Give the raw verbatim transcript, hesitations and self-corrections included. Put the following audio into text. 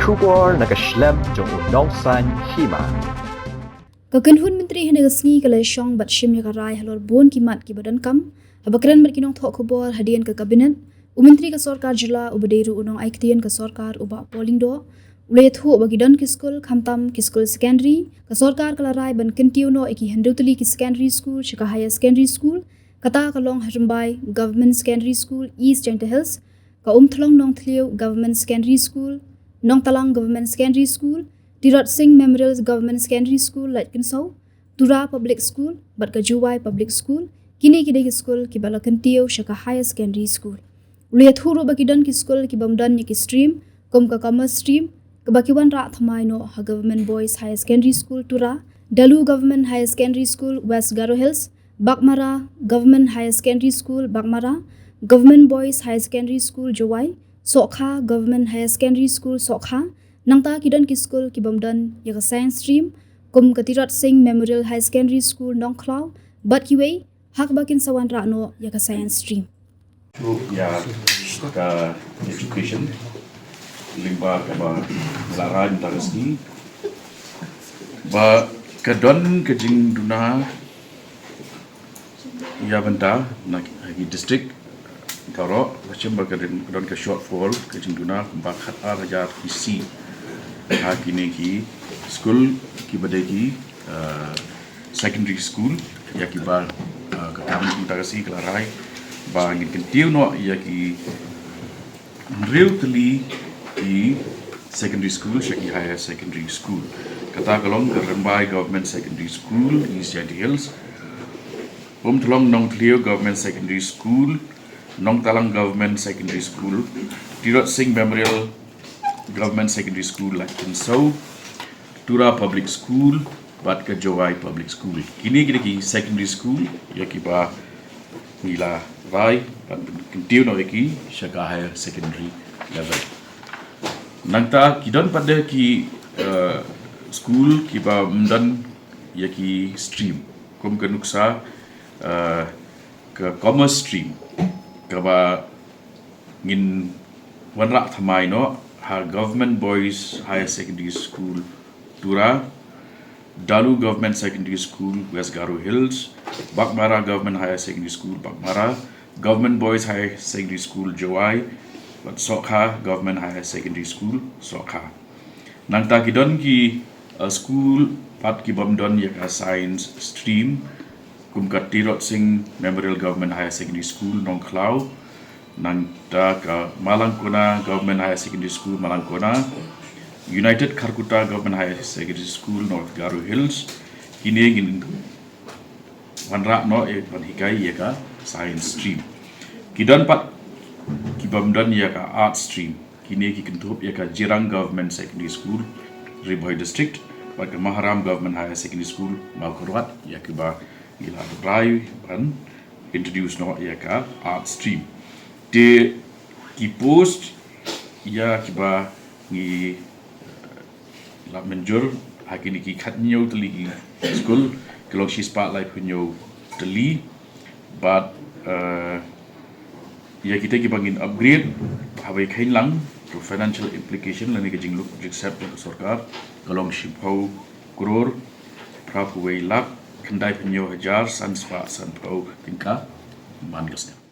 Khubor na ka shlem jong u nongsan hima. Ka kynhun myntri hynne ka sngi ka la shong bad shim ïa ka rai halor bun ki mat kiba donkam. Haba kren bad ki nongthoh khubor hadien ka kabinet, u myntri ka sorkar jylla uba dei ruh u nongai ktien ka sorkar u Bah Paul Lyngdoh, u la ïathuh ba ki don ki skul, khamtam ki skul secondary, ka sorkar ka la rai ban kyntiew noh ïa ki hynriew tylli ki secondary school sha ka higher secondary school, kata ka long ha Rymbai Government Secondary School, East Jaintia Hills, ka Umthlong Nongthliew Government Secondary School, Nongtalang Government Secondary School, Tirot Sing Memorial Government Secondary School, Laitkynsew, Tura Public School, bad ka Jowai Public School, kine ki dei ki skul kiba la kyntiew sha ka higher secondary school. U la ïathuh ruh ba ki don ki skul kibym don ïa ki stream, kum ka commerce stream, kaba ki wanrah thymmai noh ha Government Boys Higher Secondary School Tura, Dalu Government Higher Secondary School West Garo Hills, Baghmara Government Higher Secondary School Baghmara, Government Boys Higher Secondary School Jowai, Sohkha Government Higher Secondary School Sohkha, nangta ki don ki skul kibym don ïa ka science stream, kum ka Tirot Sing Memorial Higher Secondary School Nongkhlaw, bad kiwei, ha kaba kin sa wanrah noh ïa ka science stream. Ïa ka education lyngba kaba la rai mynta ka sngi ba ka don ka jingduna ïa bynta na ki, ki district. Ka rok, ka shem ba ka don, ka don ka shortfall, ka jingduna kumba khat ar hajar ki seat ha kine ki skul kiba dei ki, eh, secondary school, ïa kiba, eh, ka kam mynta ka sngi ka la rai ba ngin kyntiew noh ïa ki hynriew tylli ki secondary school sha ki higher secondary school. Kata ka long ka Rymbai Government Secondary School, East Jaintia Hills, Umthlong Nongthliew Government Secondary School, Nongtalang Government Secondary School, Tirot Sing Memorial Government Secondary School, Laitkynsew, Tura Public School, bad ka Jowai Public School. Kine ki dei ki secondary school ïa kiba ngi la rai ban kyntiew noh ïa ki sha ka higher secondary level. Nangta ki don pat de ki, eh, school kibym don ïa ki stream, kum ka nuksa, eh, ka commerce stream, kaba ngin wanrah thymmai noh ha Government Boys Higher Secondary School Tura, Dalu Government Secondary School West Garo Hills, Baghmara Government Higher Secondary School Baghmara, Government Boys Higher Secondary School Jowai, bad Sohkha Government Higher Secondary School Sohkha. Nangta ki don ki, uh, school pat kibym don ïa ka science stream, kum ka Tirot Sing Memorial Government Higher Secondary School Nongkhlaw, nangta ka Malangkona Government Higher Secondary School Malangkona, United Kharkutta Government Higher Secondary School North Garo Hills. Kine ngin wanrah noh ïa ban hikai ïa ka science stream. Ki don pat kibym don ïa ka art stream. Kine ki kynthup ïa ka Jirang Government Secondary School, Ri Bhoi District, bad ka Maharam Government Higher Secondary School, Mawkyrwat, ïa kiba ngi la rai ban introduce noh ïa ka art stream. Te ki post ïa kiba ngi la mynjur ha kine ki khathynñiew tylli ki skul, ki long shispah laiphew hynñiew tylli. Bad, eh, ïa kita kiba ngin upgrade, haba ïa kheiñ lang, ka financial implication lane ka jingluk jingsep jong ka sorkar ka long shiphew klur, phraphew wei lak, khyndai phew hynñiew hajar, san spah sanphew tyngka man ka snem.